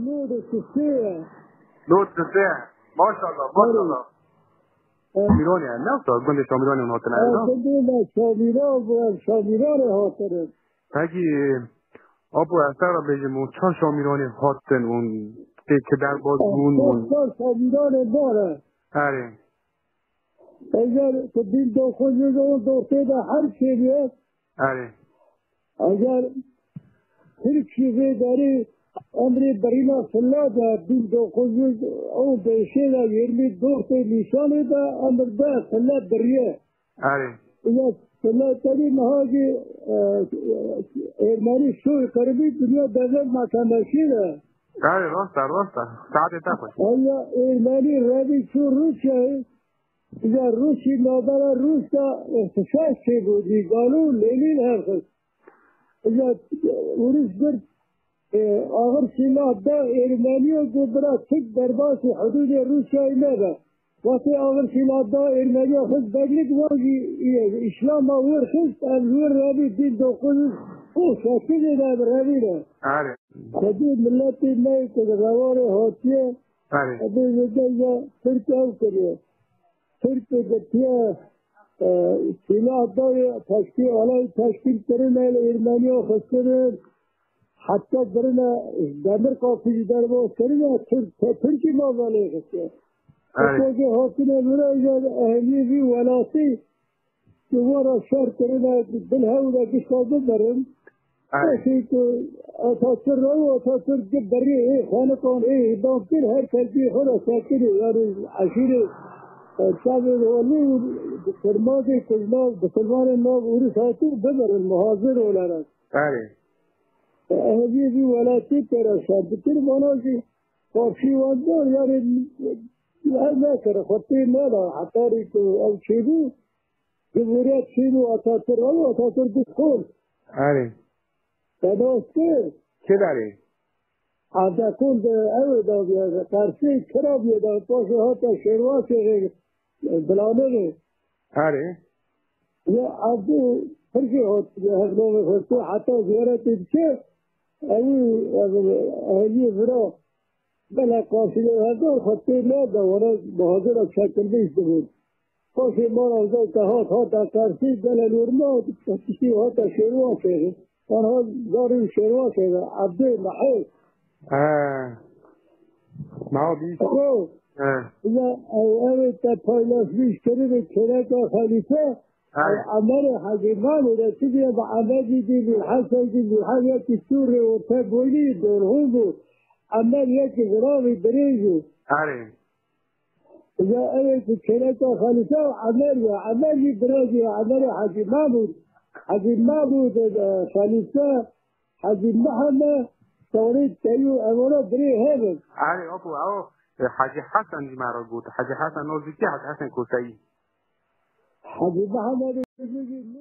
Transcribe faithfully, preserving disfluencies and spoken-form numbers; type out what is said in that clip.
Nod sisê ye. Nod sisê ye. Maşallah, maşallah. Şamirwanê ye, ne wisa gundê Şamirwanê hûn hatine, ne? Gundê me Şamîran bû, em Şamîranê hatine. Pekî, apo, ez te re bêjim, hûn çar Şamîranê hatin, hûn tê ki derbas bûn, hûn çar Şamîranê dare. Erê. Eger tu bin dokuz yüz on dörtê de her şey ye. Erê. Eger Tirk jî vê derê emrê birîna file de bin dokuz yüz on beşê de yirmi dört Nîsanê de emr de file biriye. Erê. Ya file tevî niha jî, e, Ermenî soy qiribî dinya devlet mahkemesî de. Erê, rast e, rast e. Saetê te xweş. Eya Ermenî revî çû Rûsyayê. Îja Rûsî navbera Rûs de îxtîsas çêbû, dî Galû Lenîn herxist. Îja Ûrûs girt, e, axir sîlah da Ermeniyo, got bira Tirk derbasî hudûdê Rûsyayê nebe. Wextê axir sîlah da Ermeniyo xist beglik, wan jî, e, îşlama wir xist, ev li wir revî bin dokuz yüz û sekiz de ev revî ne. Erê. Xwedî miletê me ku di rewarê hatiye, Erê. Ebê zêde ya Tirk ew kiriye. Tirk girtiye, e, sîlah dayê teşkîl, alay teşkîl kirine, li Ermeniya xistine, heta birine demir kapî jî derbas kirine, Tirk, Tirkî mava lê xistiye. Erê. Heta jî hatine vira, ya ehliyê vî welatî, Ji wan re şer kirine, bil hewl e gişta bibirin. Erê. Wextê ku Atatürk re û Atatürk di berê ê xeniqan ê îdam kir, her kesî xwe re sekinî, yanî eşîrê, e, çavê holî û bi firmazê ku ji nav, bisilmanên nav Ûris hatî bibirin, muhazir olarak. Erê. E, ehliyê vî welatî pereşan dikir, vana jî qarşî wan dar, yanî her nekir, xwe tê neda, hetarî ku ew çêbû, Cumhuriyet çîn û Atatürk, ama Atatürk bû kol. Erê. Te dost kir. Çi derê? Evde kol de ew da biye, Qersê kira biye da, paşê hata Şêrwasê, Bilanê. Erê. Ya evde pirkê hat, ya hevnavê xwestê, heta ziyaretê diçe, ew, ev, ehliyê vira. Belê qarşî lê hevdar xwe tê neda, wana muhazira çekilmiş dibûn. Paşê mala zewte hat, hate Qersî, gelê normal, tiştî hate Şêrwasê. Wan hat zarî Şêrwasê de, Ebdê Mehê. He. Meha bîst. Ro. He. Ya ew, ew ê te paylaşmış kiribê kêleka Xelîfe, He. Emerê Hecî Mahmûd e, çi diye bi Emedî dî, Mîr Hesen dî, Mîr Hesen yekî Sûrê û te boynî dorhûn bû. Emer yekî ziravî dirêj û Erê. Ya ew ê ku kêleka Xelîfe Emer ya, Emer jî birêz ya, Emerê Hecî Mahmûd. Hecî Mahmûd, e, Xelîfe, Hecî Mihemed, Tewrît Teyû, ev ora birê hev in. Erê, apo, ew, e, Hecî Hesen jî me re got. Hecî Hesen, nozîkî Hecî Hesen Koseyî. Hecî Mihemed jî